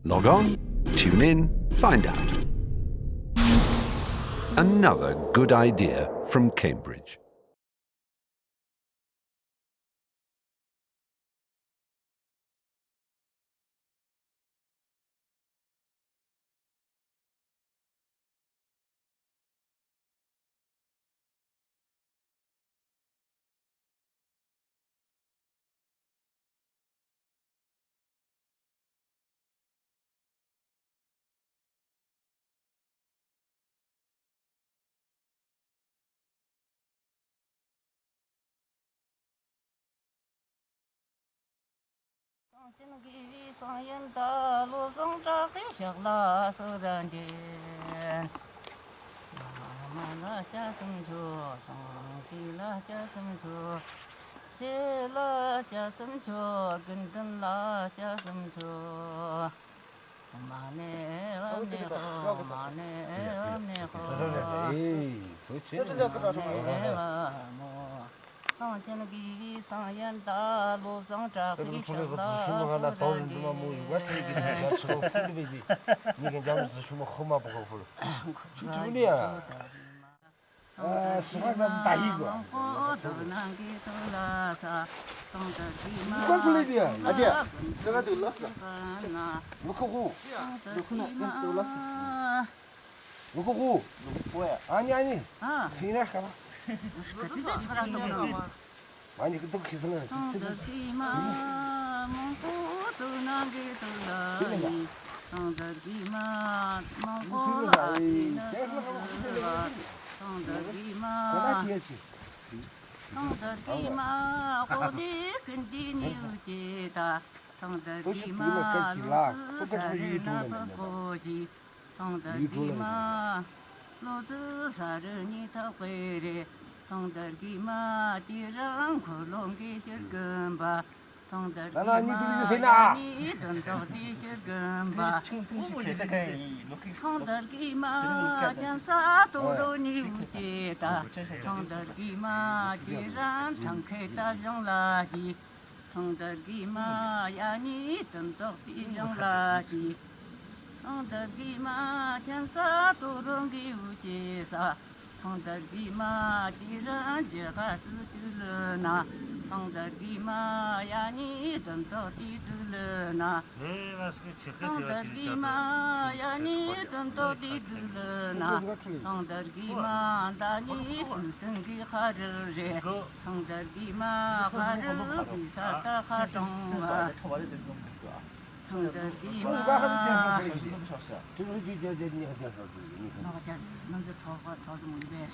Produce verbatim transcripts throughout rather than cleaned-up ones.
Log on, tune in, find out. Another good idea from Cambridge. གསང་ཆེན་དགེ་བའི་གསང་ཡན་ལྟ། བློ་བཟང་གྲགས་པའི་ཕྱག་ལ་གསོལ་བ་འདེབས། བླ་མ་ལ་སྐྱབས་སུ་མཆིའོ། སངས་རྒྱས་ལ་སྐྱབས་སུ་མཆིའོ། ཆོས་ལ་སྐྱབས་སུ་མཆིའོ། དགེ་འདུན་ལ་སྐྱབས་སུ་མཆིའོ། མ་ཎི་པདྨེ་ཧཱུྃ། མ་ཎི་པདྨེ་ཧཱུྃ། མ་ཎི་པདྨེ་ཧཱུྃ། གསང་ཆེན་དགེ་བའི་གསང་ཡན་ལྟ། བློ་བཟང་གྲགས་པའི་ཕྱག་ལ་གསོལ་བ་འདེབས། ཨ་ནི། ཨ་ནི། ཨ་ནི། ཁྱེད་རང་ཤི་ཁ་ར་འདུག་ན། ཨ་ནི་ཁི་ཏོག་ཁི་སང་ང་། ཐང་དར་གི་མ་མང་པོ་འདུག་ན་གི་འདུག་ལ་ནི། ཐང་དར་གི་མ་མང་པོ་ལ་ནི་ན་ཐང་དར་བ། ཐང་དར་གི་མ། ཐང་དར་གི་མ་ཧོ་རི་ཀུན་ཏི་ནི་ཡུ་ཅེ་ད། ཐང་དར་གི་མ་ལོ་ཙཱ་རི་ན་ཕ་ཁོ་ཅི། ཐང་དར་གི་མ་ལོ་ཙཱ་རི་ནི་ཐག་པེ་རེ། ཐང་དར་གི་མ་དེ་རང་འཁོར་ལོང་གི་ཕྱིར་གོམ་པ། ཐང་དར་གི་མ་ཡ་ནི་དོན་རྟོགས་དེ་ཕྱིར་གོམ་པ། ཐང་དར་གི་མ་རྒྱན་ས་དོ་རོ་ནི་འུ་ཅེ་ད། ཐང་དར་གི་མ་དེ་རང་ཐང་ཁེ་ད་བཞེངས་ལ་ཞི། ཐང་དར་གི་མ་ཡ་ནི་དོན་རྟོགས་དེ་བཞེངས་ལ་ཞི། ཐང་དར་གི་མ་རྒྱན་ས་དོ་རོ་གི་འུ་ཅེ་ས། ཐང་དར་གི་མ་དེ་རང་ཇི་ག་སུ་ཏུ་ལུ་ན། ཐང་དར་གི་མ་ཡ་ནི་དོན་རྟོགས་དེ་ཏུ་ལུ་ན། ཐང་དར་གི་མ་ཡ་ནི་དོན་རྟོགས་དེ་ཏུ་ལུ་ན། ཐང་དར་གི་མ་ད་ནི་ཏུ་ཏུན་གི་ཁ་རུ་རེ། ཐང་དར་གི་མ་ཁ་རུ་གི་ས་ད་ཁ་དོང་བ། ཐང་དར་གི་མ་ནང་ཆ་ནང་ཆ་ཁྲོ་ཁྲོ་ཟེར་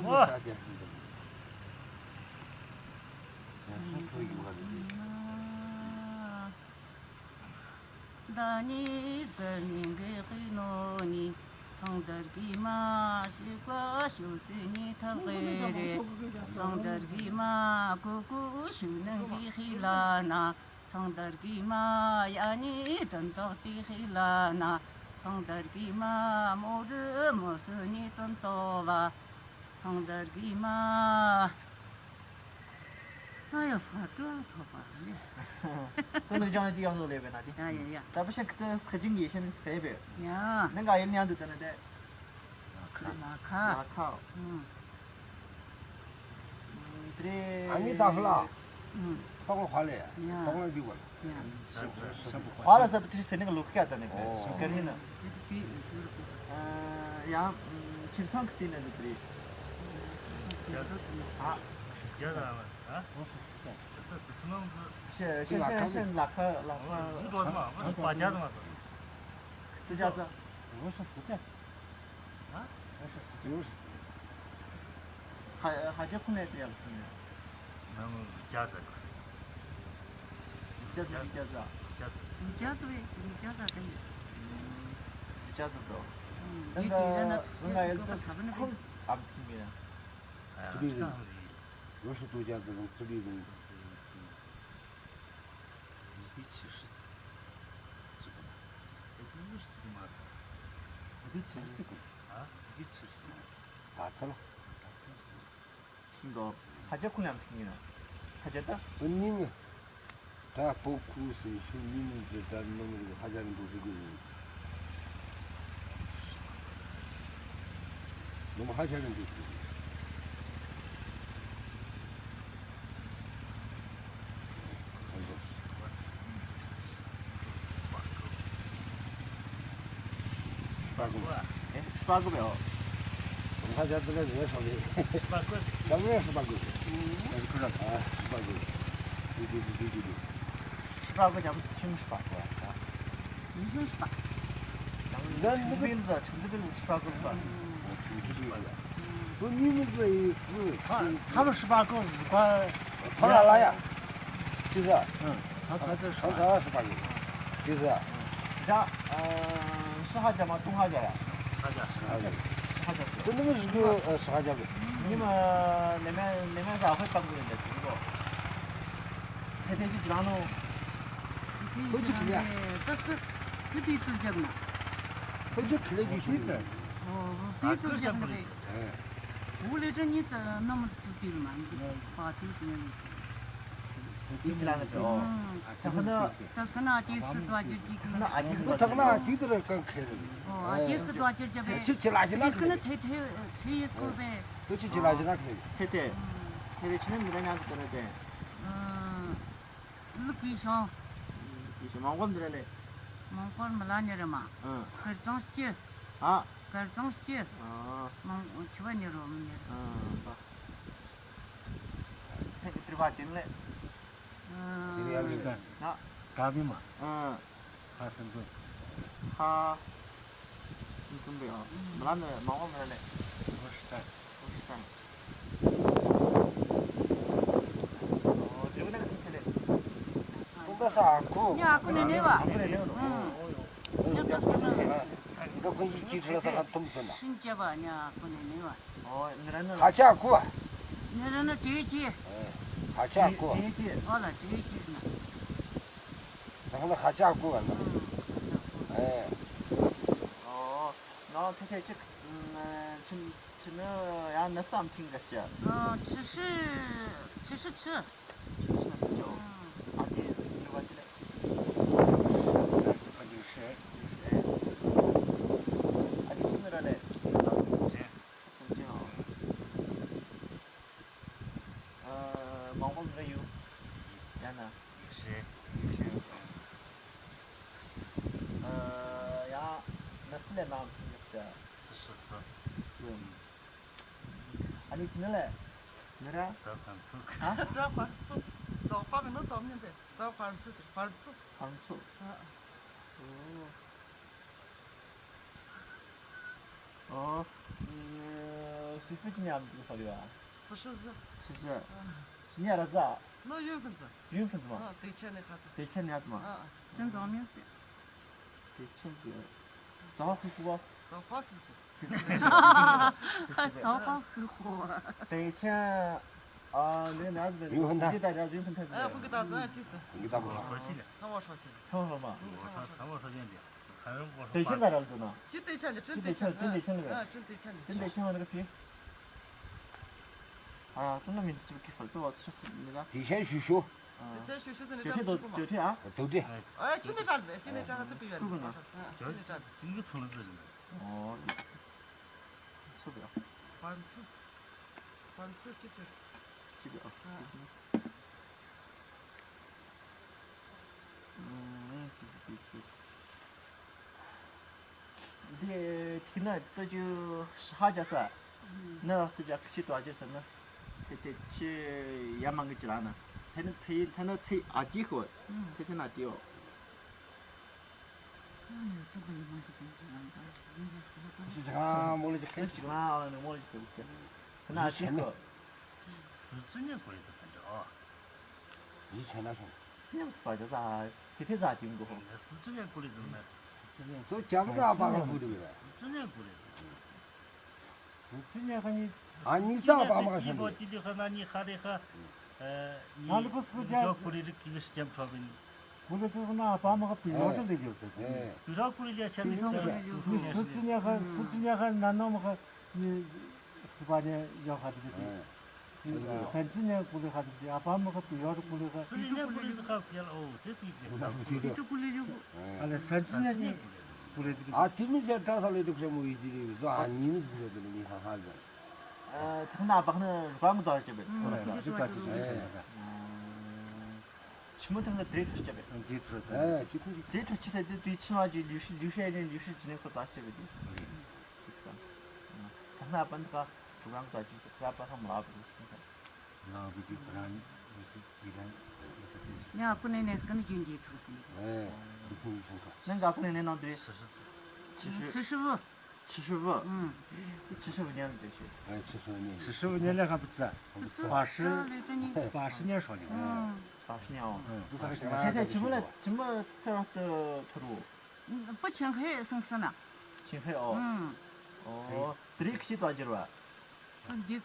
མོ་ཡིན་པས། ད་ནི་ད་ནི་གི་ཧི་ནོ་ནི། ཐང་དར་གི་མ་ཤི་ཀ་ཤོ་སི་ནི་ཐག་གི་རེ། ཐང་དར་གི་མ་ཀུ་ཀུ་ཤུ་ནང་གི་ཧི་ལ་ན། ཐང་དར་གི་མ་ཡ་ནི་དོན་རྟོགས་དེ་ཧི་ལ་ན། ཐང་དར་གི་མ་མོ་རུ་མོ་སུ་ནི་དོན་རྟོགས་བ། ཐང་དར་གི་མ། ཨ་ཡ་ཧྥ་ཀྲོ་ཐོ་པ་ལེ། དོན་རེ་ཅང་ནི་དེ་ཡང་ནོ་ལེ་བེ་ན་དེ། ཡ་ཡ་ཡ། ད་པ་ཤན་ཁི་ཏ་སི་ཁ་ཇིང་གི་ཤན་སི་ཁ་ཡེ་བེ། ཡ། ནང་ག་ཡེ་ནི་ཡང་དུ་ད་ན་དེ། ཁ་མ་ཁ། མ་ཁ། ཨུམ། ཨ་ནི་ད་ཧྥ་ལ། ཨུམ། ཏོག་ལ་ཧྥ་ལེ། ཡ། ཏོག་ལ་འཇུག་ག་ལ། ཡ། ཧྥ་ལ་ས་པ་ཏྲི་སེ་ནི་ག་ལུག་ཁ་ད་ནི་ག་ལུག་ཁ་ནི་ན། ཡ། ཁྱིམ་ཚང་གི་ཏི་ན་ལུག་ཏྲི། ཨ། ཤ་ཤ་ཤ་ལ་ཁ་ལ་ཁ། ཨ། ཧ་ཧ་ཅ་ཁུ་ནེ་ཏེ་ཡང་ཁུ་ནེ། ནང་རྒྱ་ཛ། རྒྱ་ཛ་རྒྱ་ཛ། རྒྱ་ཛ་རྒྱ་ཛ་ཏེ། རྒྱ་ཛ་དོ། ཨུམ། ད་ང་ཡལ་ཏེ་ཁུ་ཨམ་ཐིང་མེ། ཨ། ཚུ་ལི་རིང་། ལོ་ཤུ་དོ་རྒྱ་ཛ་རིང་ཚུ་ལི་རིང་། ད་ཚལ། ཁྱིམ་དུ་ཧ་ཅ་ཁུ་ལམ་ཁྱིམ་ཡིན་ན། ཧ་ཅ་ད། དོན་ཡིན་ནི། ད་པོ་ཁུ་སི་ཤུ་ཉི་མི་ཛི་ད་ནོ་མི་ཧ་ཅང་རིང་པོ་ཞིག་གི་ནོ་མི་ཧ་ཅང་རིང་པོ་ཞིག་གི། Shipako. Eh, shipako beo. Shipako. Shipako. Shipako jab tsuchung shipako. Tsuchung shipako. Tsuchung shipako. Tsuchung shipako. Tsuchung shipako. 就是，嗯，他，他这是，他，他是八九，就是啊。 ད་ཤི་ཧ་ཅ་མ་ཏུང་ཧ་ཅ་ཡ། ཤི་ཧ་ཅ། ཤི་ཧ་ཅ། ཤི་ཧ་ཅ། ཅི་ནི་མི་ཞིག་གི་ཤི་ཧ་ཅ་གི། ཉི་མ་ནེ་མེ་ནེ་མེ་ཟ་ཧོད་པག་གི་ཡོད་ཅིག་གོ། ཐེ་ཐེ་ཅི་ཅི་རང་ནོ། ཏོ་ཅི་ཁི་ལ། ཏོ་ཅི་ཁི་ལ་ཅི་ཤི། ཨོ། པི་ཙུ་རྒྱབ་ནི། ཨེ། ཨུ་ལེ་ཏྲ་ཉི་ཙ་ནོ་མ་ཙུ་ཏི་རུ་མ་ནི་པ་ཙུ་ཤི་ནི། ཨུ། ཐག་ན་ཏིས་ཀི་ཏོ་ཅི་ཅི་ཀི་ན། ཏོ་ཐག་ན་ཏིས་ཏོ་ཐག་ན་ཏིས་ཏོ་ར་ཀང་ཁེ་རེ། ཨོ། ཏིས་ཀི་ཏོ་ཅི་ཅི་བེ། ཅི་ཅི་ལ་ཅི་ན་ཏིས་ཀི་ན་ཐེ་ཐེ་ཐེ་ཡེས་ཀོ་བེ། ཏོ་ཅི་ཅི་ལ་ཅི་ན་ཁེ། ཐེ་ཐེ། ཐེ་ཐེ་ཅི་ན་མི་ར་ཉག་ཏོ་ར་ཏེ། ཨུ། ལུག་གི་ཤོང་། ལུག་གི་ཤོང་མོང་གོལ་འདི་ར་ལེ། མོང་གོལ་མི་ལ་ནི་ར་མ། ཨུ། ཁར་ཙང་སྐྱི། ཨ། ཁར་ཙང་སྐྱི། ཨ། མོང་ཁྱི་བ་ནི་རོ་མི་ནི་ར། ཨ། ཐེ་གི་ཏྲི་བ་ཏིན་ལེ། ཨ། ཏིན་ཡ་ལེ། ན། ག་བི་མ། ཨ། ཧ་སན་གོ། ཧ། སུམ་སུམ་བེ། མི་ལ་ནི་མ་འོ་མི་ལ་ནི། ཧོ་ཤི་སན། ཧོ་ཤི་སན། ཨོ། ཇོ་ན་ཁི་ལེ། ཏུང་ད་ས་ཨ་ཁུ། ཉ་ཨ་ཁུ་ནེ་ནེ་བ། ཨ་ཁུ་ནེ་ནེ་བ། ཨུ། ཉ་ཏུ་ཁུ་ནེ་ནེ་བ། ཏུ་ཁུ་ཡི་ཅི་ཁྲི་ལ་ས་ཁ་ཏུམ་ཏུ་ན། ཤིན་ཅེ་བ་ཉ་ཨ་ཁུ་ནེ་ནེ་བ། ཨོ། ནི་ར་ནི། ཧ་ཅ་ཨ་ཁུ། ནི་ར་ནི་ཏྲེ་ཅི། ཧ་ཅ་ཨ་ཁུ། ཏྲེ་ཅི། ཨོ་ལ་ཏྲེ་ཅི་ན། ད་ཁོ་ན་ཧ་ཅ་ཨ་ཁུ་བ་ན། ཨུ། ཨེ། ཨོ། ནོ་ཐེ་ཐེ་ཅིག་ཨུམ། ཆི་ནི་ཡང་ནི་སམ་ཐིང་ག་ཅི། ཨ། ཆི་ཧྲི། ཆི་ཧྲི་ཆི། ཆི་ཧྲི་ཆི་ཅོ། ཨ། ཨ་དེ་ནི་བ་ཅི་ལེ། ཨ་དེ་ཆི་ནི་ར་ལེ། སུམ་ཅན། སུམ་ཅན་ཨོ། ཨ། མོང་གོལ་འདི་ཡོད། ཡང་ན། ཡོད་ཤེས། ཡོད་ཤེས། ཨ། ཡང་ན་སི་ལེ་ནང་ཡོད་ཀྱི། སི་ཧྲི་སི། སི། ཨ་ནི་ཅི་ནི་ལེ། ནི་ར། ད་ཕར་ཚུར། ཨ། ད་ཕར་ཚུར། ཙོག་པ་མིན་ནོ་ཙོག་མིན་པས། ད་ཕར་ཚུར་ཅིག་ཕར་ཚུར། ཕར་ཚུར། ཨ། ཨོ། ཨོ། ཨུམ། སི་ཧྲི་ཅི་ནི་ཨམ་ཅིག་ཧོ་ལི་བ། སི་ཧྲི་ཟི། སི་ཧྲི་ཟི། ཨ། ནི་ཨ་ར་ཛ། ནོ་ཡུན་ཕིན་ཙི། ཡུན་ཕིན་ཙི་མ། ཨ། ཏེ་ཆེན་ནི་ཁ་ཙི། ཏེ་ཆེན་ནི་ཨ་ཙི་མ། ཨ། ཨ། ཅན་ཙོ་མིན་ཙི། ཏེ་ཆེན་ཙི། ཙོ་ཧུ་ཧུ་བ། ཙོ་ཧུ་ཧུ་ཧུ། ཙོ་ཧུ་ཧུ་ཧུ། ཏེ་ཆེན། ཨ། ནི་ན་ཙི། ཡུན་ཕིན་ཐ། ཡུན་ཕིན་ཐ། ཨ། ཕིན་གི་ད་ཙི་ཅི་ཙི། ཕིན་གི་ད་ཕིན་གི་ད། ཐང་བ་ཧྲོ་ཆེན། ཐང་བ་ཧྲོ་མ། ཐང་བ་ཧྲོ་ཆེན། ཐང་བ་ཧྲོ་ཆེན། ཏེ་ཆེན་ད་ར་ལ་དུ་ན། ཅི་ཏེ་ཆེན་ལེ། ཅི་ཏེ་ཆེན་ལེ། ཅི་ཏེ་ཆེན་ལེ། ཨ། ཅི་ཏེ་ཆེན་ལེ། ཅི་ཏེ་ཆེན་ལེ་ག་ཕི། ཨ། ཙི་ན་མིན་ཙི་གི་ཕར་ཚུར་བ་ཚུར་སི་ནི་ད། ཏེ་ཆེན་ཞུ་ཞུ། ཏེ་ཆེན་ཞུ་ཞུ་ཙི་ནི་ད་ཅི་གོ་མ། ཏེ་ཆེན་ཨ། ཏེ་ཆེན། ཨ། ཅི་ནི་ད་ལེ། ཅི་ནི་ད་ཙི་པི་ཡོད་ནི་མ། ཅི་ནི་ད། ཅི་ནི་ཕུ་ལ་ཙི། ཨོ། ཚུར་བེ། ཕར་ཚུར། ཕར་ཚུར་ཅི་ཅི། ཅི་བེ། ཨ། ཨུམ། ཏེ་ཏེ་ཏེ། ཏེ་ཏེ་ན་ཏོ་ཅི་ཧ་ཅ་ས། ན་ཏོ་ཅི་ཁ་ཅི་ཏོ་ཨ་ཅི་ས་ན། ཏེ་ཏེ་ཅི་ཡ་མང་གི་ཅི་ལ་ན། ཏེ་ན་ཏེ་ཏེ་ན་ཏེ་ཨ་ཅི་ཧོ། ཏེ་ཏེ་ན་ཏེ་ཡོ། ཅི་ཅི་ཨ་མོ་ལེ་ཅི་ཁེ། ཅི་ཨ་ལ་ནི་མོ་ལེ་ཅི་ཁེ། ཏེ་ན་ཨ་ཅི་ཧོ། སི་ཅི་ཉེ་གོ་ཡི་ཏོ་ཕན་ཏོ། ཡི་ཆེ་ན་སོང་། སི་ཉམས་སུ་པ་ཏེ་ཟ། ཏེ་ཏེ་ཟ་ཏེ་མགོ་ཧོ། སི་ཅི་ཉམས་ཀུ་ལི་ཟུང་ན། སི་ཅི་ཉམས། ཏོ་ཅམ་ན་པ་ལ་ཧུ་རི་བེ། སི་ཅི་ཉམས་ཀུ་ལི་ཟུང་། སི་ཅི་ཉམས་ཁ་ནི། ཨ་ནི་ས་པ་མ་ཁ་ཤམ་ཏེ། ཅི་ཅི་ཁ་ན་ནི་ཁ་རེ་ཁ། ཨ་ནི། ང་ལ་པ་སུ་ཅ། ཇོ་ཀུ་རི་རིག་གི་སི་ཅམ་ཁྲོ་བིན། ཀུ་ལི་ཅི་ན་པ་མ་ཁ་པི་ཡོ་ཏོ་ལེ་ཇོ་ཏོ། པི་ར་ཀུ་རི་ལ་ཆ་ནི་ཆ་ནི། སི་ཅི་ཉམས་ཁ་སི་ཅི་ཉམས་ཁ་ན་ནོ་མ་ཁ་ནི། སི་པ་ནི་ཡོ་ཁ་ཏེ་ཏེ། སན་ཅི་ཉན་ཀུ་ལེ་ཁ་ཏེ་ཨ་པ་མ་ཁ་ཏུ་ཡོད་ཀུ་ལེ་ཁ། སན་ཅི་ཉན་ཀུ་ལེ་ཁ་ཡ་ཨོ་ཙེ་ཏི་ཏི་ཀུ་ལེ་ཡོད། ཨ་ལེ་སན་ཅི་ཉན་ཀུ་ལེ་ཟིག། ཨ་ཏི་མི་ཇ་ཏྲ་ས་ལེ་ཏུ་ཁྱེ་མོ་ཡི་ཏི་ལེ་ཡོད་ཨ་ཉིན་ཟིག་ཡོད་ཏེ་ནི་ཧ་ཧ་ལེ། ཨ་ཐང་ན་པག་ནི་རུ་པ་མི་ཏོ་ཅེ་བེ། ཨ་ལེ་རུ་པ་ཅེ་བེ་ཅེ་བེ། ཆི་མོ་ཐང་ན་དྲེ་ཁྲི་ཅེ་བེ། ཨ་ཅི་ཐུར་ས། ཨ་ཅི་ཐུར་ཅི། དྲེ་ཁྲི་ཅི་ས་ཏེ་ཏུ་ཆི་མ་ཅི་ལུ་ཤི་ལུ་ཤི་ཨ་ནི་ལུ་ཤི་ཅི་ནེ་ཁོ་ཏ་ཅེ་བེ་ཏེ། ཐང་ན་པ་ནི་ཀ་རུ་པ་མི་ཏོ་ཅེ་བེ་ཀ་པ་ཁ་མ་བ་བེ། ང་གི་ཅིག་པ་རང་ཡི་སི་ཅི་རང་ཡི་སི་ཅི་ཉ་ཀུ་ནེ་ནེ་སྐ་ནི་ཇུན་ཇི་ཐུག་སི། ཨེ་ཀུ་ཐུག་ཤང་ཁ། ནང་ག་ཀུ་ནེ་ནེ་ནང་དེ། ཚི་ཤི་ཚི་ཤི་བུ། ཚི་ཤི་བུ། ཨུམ། ཚི་ཤི་བུ་ཉན་དེ་ཤི། ཨེ་ཚི་ཤི་བུ་ཉན། ཚི་ཤི་བུ་ཉན་ལེ་ཧ་བུ་ཙ། བུ་ཙ། པ་ཤི། པ་ཤི་ཉན་ཤོ་ལེ། ཨུམ། པ་ཤི་ཉན་ཨོ། ཨུམ། དེ་ད་ཆི་མོ་ལ་ཆི་མོ་ཐོ་ར་ཐོ་རུ། པ་ཆེན་ཧེ་སང་སང་ན། ཆེན་ཧེ་ཨོ། ཨུམ། ཨོ། དེ་རིགས་ཤིག་ཏོ་ཇིར་བ། ཅི་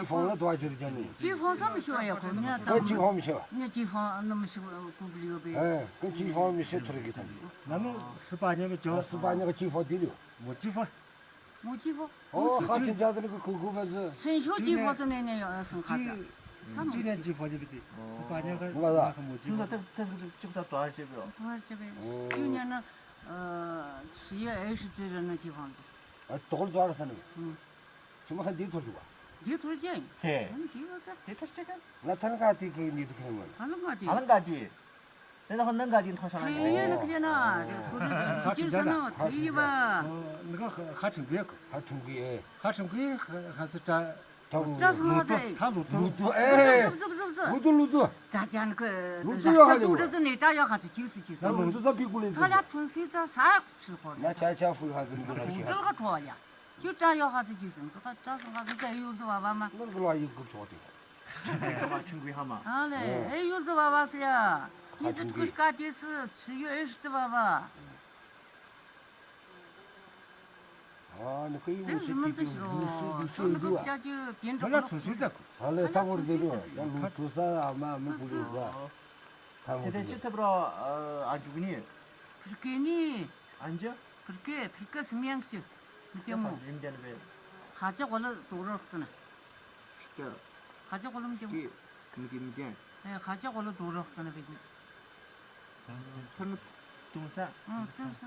ཕང་ལ་ཏོ་ཅིར་ཅན་ནི། ཅི་ཕང་སང་མི་ཤེས་ཡ་ཁོ་ཉ་ད། ཅི་ཕང་མི་ཤེས། ཉ་ཅི་ཕང་ནམ་ཤེས་ཀུ་བི་ཡོད་པེ། ཨེ་ཀ་ཅི་ཕང་མི་ཤེས་ཐུར་གི་ཐང་། ན་ནུ་སི་པ་ཉ་གི་ཅོ། སི་པ་ཉ་གི་ཅི་ཕང་དེ་རེ། མོ་ཅི་ཕང་། མོ་ཅི་ཕང་། ཨོ་ཁ་ཅི་ཇ་དེ་ནི་ཀུ་ཀུ་བ་ཟི། སེན་ཤོ་ཅི་ཕང་ཏུ་ནེ་ནེ་ཡོད་སང་ཁ་ཅ། སི་ཅི་ནེ་ཅི་ཕང་ཅི་བི་ཅི། སི་པ་ཉ་གི་ང་ལ་མོ་ཅི་ཕང་། ཐུང་ས་ཐུང་ས་ཅིག་ས་ཏོ་ཨར་ཅེ་བི་ཡོད། ཏོ་ཨར་ཅེ་བི། སི་ཅི་ཉ་ན་ཨ་ཆི་ཡ་ཨེ་ཤི་ཅི་ར་ན་ཅི་ཕང་ཟི། ཨ་ཏོ་ཏོ་ཨར་ས་ནི། ཨུམ། ཅི་མ་ཁ་འདི་ཐོར་ཅུག་པ། འདི་ཐོར་ཅེ། ཐེ། འདི་བ་ཀ། འདི་ཐོར་ཅེ་ཀ། ང་ཐང་ཀ་ཏི་ཀི་འདི་ཐོར་ཀི་མ། ཨ་ལང་ཀ་ཏི། ཨ་ལང་ཀ་ཏི། ནི་ན་ཁོ་ནང་ཀ་ཏི་ཐང་ཤ་ལ་ནི། ཐེ་ཡ་ནི་ཁི་ན། ཐོར་ཅེ་ས་ན་ཐེ་ཡི་བ། ནི་ཁ་ཁ་ཁྲིང་གི་ཡ་ཁོ། ཁ་ཁྲིང་གི་ཡ། ཁ་ཁྲིང་གི་ཁ་སི་ཏྲ། ཏྲ་བུ། ཏྲ་སང་ཧ་ཏེ། ཏྲ་ལུ་ཏུ། ཨེ། ཟུབ་ཟུབ་ཟུབ་ཟུབ། ལུ་ཏུ་ལུ་ཏུ། ཏྲ་ཅན་ཁོ། ལུ་ཏུ་ཡོད་ཧ་ལེ། ཏྲ་ཏུ་ཏྲ་ནི་ཏྲ་ཡོད་ཧ་ཏེ་ཅི་སི་ཅི་སི། ལུ་ཏུ་ས་པི་ཀུ་ལེ་ཏུ། ཁ་ལ་ཐུང་སི་ཙ་ས་ཁུ་སི་ཁོ། ན་ཅ་ཅ་ཧྥུ་ཧ་ཏེ་ལུ་ཏུ་ལ་ཤི། ཏྲ་ཁ་ཁྲོ་ཡ། ཅི་ཏྲ་ཡོད་ཧ་ཏེ་ཅི་སི་ཁོ་ཁ་ཏྲ་སང་ཧ་ཏེ་ཙ་ཡུལ་ཏུ་བ་བ་མ། ལུ་ཏུ་ལ་ཡུལ་ཁུ་ཁྲོ་ཏེ། ཁ་ཆུང་གི་ཧ་མ། ཨ་ལེ། ཨེ་ཡུལ་ཏུ་བ་བ་སི་ཡ། ནི་ཏུ་ཁུ་ཤ་ཀ་ཏེ་སི་ཅི་ཡོད་ཨེ་ཤི་ཏུ་བ་བ། ཨ་ནི་ཁོ་ཡི་མོ་ཅི་ཅི་ཅི་ལུ་ཏུ་ལུ་ཏུ་ཡོད་ལུ་ཏུ་ཡོད། ཧ་ལ་ཐུང་སི་ཙ་ཁོ། ཧ་ལེ་ཐང་མོ་རེ་ལོ་ཡ་ལུ་ཏུ་ས་ཨ་མ་མི་ཀུ་ལེ་ཟ། ཐང་མོ་རེ་ལོ། དེ་ཅི་ཐབས་ར་ཨ་འཇུག་ནི། ཕིར་ཀེ་ནི། ཨན་ཅི། ཕིར་ཀེ་ཕིར་ཀེ་སི་མིང་ཅི། མི་ཏེ་མོ། ཡིན་ཏེ་ནི་བེ། ཧ་ཅ་གོ་ལ་དོ་རོག་ཏུ་ན། ཕིར་ཀེ། ཧ་ཅ་གོ་ལ་མི་ཏེ་མོ། ཀེ། མི་ཀེ་མི་ཏེ། ཨེ་ཧ་ཅ་གོ་ལ་དོ་རོག་ཏུ་ན་བེ་ཀེ། ཐང་ན་ཏུང་ས། ཨ་ཏུང་ས།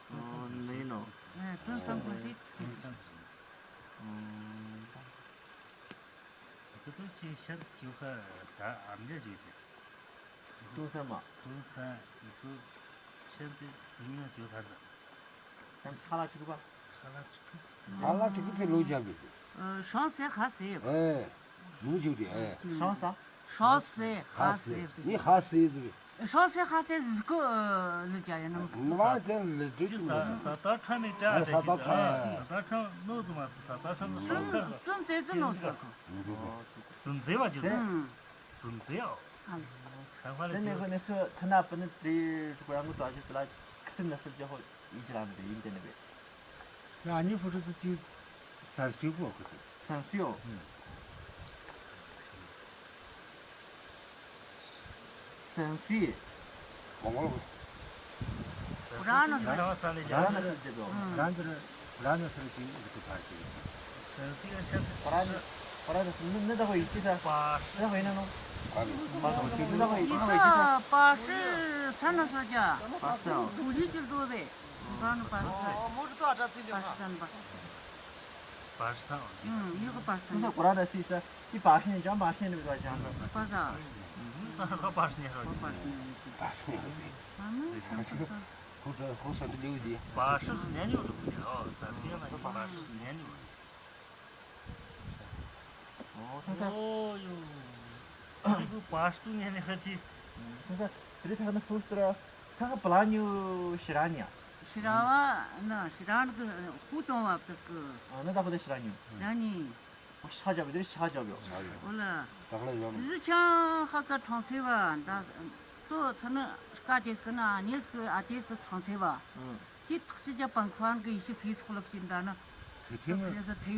ཨོ་ནི་ནོ། ཨེ་ཏུང་ས་ཁོ་ཤི་ཅི། ཨོ། ཁོ་ཚོ་ཅི་ཤར་ཅུ་ཁ་ས་ཨམ་ཇ་ཇུ་ཅི། ཏུང་ས་མ། ཏུང་ས་ཡི་ཁུ་ཆེན་ཏེ་ཛི་ཉ་ཇུ་ཐར་ད། ཡང་ཁ་ལ་ཅིག་པ། ཁ་ལ་ཅིག་པ། ཁ་ལ་ཅིག་པ་ཚེ་ལོ་ཇ་བི། ཨ་ཤང་སེ་ཧ་སེ། ཨེ། ལུ་ཇུ་རི་ཨེ། ཤང་ས། ཤང་སེ་ཧ་སེ། ནི་ཧ་སེ་ཟེར། ཤང་སེ་ཧ་སེ་ཟེར་ཀོ་ལུ་ཇ་ཡ་ནམ། ནི་མ་ཅན་ལུ་ཇུ་ཅི་ས་ས་ད་ཁྲ་མི་ཏྲ་ད་ཤི་ད། ས་ད་ཁྲ་ནོ་ཙུ་མ་སི་ས་ད་ཁྲ་ནོ་ཙུ་ཁ། ཙུན་ཙེ་ཙུ་ནོ་ཙུ་ཁ། ཙུན་ཙེ་བ་ཅི་ཙུ། ཨུམ། ཙུན་ཙེ་ཨོ། ཨ་ལེ། ཁ་ཁ་ལ་ཅི། དེ་ནས་ཁོ་ནས་སུ་ཐ་ན་པ་ནི་དྲི་ཞུ་གོ་རང་གི་དོ་ཅི་ལ་ཁི་ཏི་ན་སུ་ཇ་ཧོ་ཡི་ཅི་རང་དེ་ཡིན་དེ་ནི་བེ། ཅི་ཨ་ནི་ཕུ་ཏུ་ཙི་ཅི་སན་སུའི་ཕུ་ཁུ་ཏི། སན་སུའི་ཨོ། ཨུམ། སན་སུའི། མོང་གོལ་གོ། ཀུ་ར་ན་ས། ཀུ་ར་ན་ས་ཇེ་དོ། ཀུ་ར་ན་ས་ར་ཀུ་ར་ན་ས་ར་ཅི་གི་ཏུ་ཕར་ཅི། ཀུ་ར་ན་ས་ཀུ་ར་ན་ས་ནི་ནི་ད་ཧོ་ཡི་ཅི་ས། ནི་ཧོ་ཡི་ན་ནོ། ནི་ཧོ་ཡི་ཅི་ས། པ་ཤི་ས་ན་ས་ཇ། པ་ཤི་ས། ཀུ་རི་ཅི་དོ་བེ། ཀུ་ར་ན་པ་ཤི་ས། པ་ཤི་ས་ན་པ། པ་ཤི་ས། ཨུམ། ཡུ་གི་པ་ཤི་ས། ཀུ་ར་ན་སི་ས། ཏི་པ་ཤི་ནི་ཇང་པ་ཤི་ནི་བ་ཇང་པ། པ་ཤི་ས། ཨུམ། པ་ཤི་ནི་རོ། པ་ཤི་ནི་རོ། པ་ཤི་ནི་རོ། མ་མ་ཤི་ས། ཁོ་ཁོ་ས་འདི་ལེའུ་འདི། པ་ཤི་ནི་ནི་རོ་ནི་རོ། ས་ཏི་ན་པ་ཤི་ནི་རོ། ཨོ་ཐང་ས། ཨོ་ཡོ། ཁྱི་གུ་པ་ཤི་ཏུ་ནི་ནི་ཧ་ཅི། ཐང་ས། དེ་རིང་ཐང་ན་ཧྥུ་ཏྲ། ཐང་ཧ་པ་ལ་ཉུ་ཤི་ར་ཉ། ཤི་ར་བ་ན་ཤི་ར་ནི་གི་ཧུ་ཙོང་བ་ཀི་སི་ཀི། ཨ་ན་ད་ཧུ་ད་ཤི་ར་ཉུ། ཤི་ར་ཉི། ཤ་རྒྱབ་པའི་དེ་ཤ་རྒྱབ་ཡོད། འོ་ལ། ད་ལ་ཡོད། རི་ཆང་ཧ་ཀ་གྲོང་ཚེ་བ་ད་ཏོ་ཐ་ན་ཀ་དེས་ཀི་ན་ཉེས་ཀི་ཨ་དེས་ཀི་གྲོང་ཚེ་བ། ཨང་། དེ་ཐག་ཤི་ཅ་པང་ཁོ་ཨང་གི་ཡེ་ཤེས་ཕིས་ཁོ་ལ་ཀི་ཅིན་ད་ན། ཁེ་ཐེ་མ་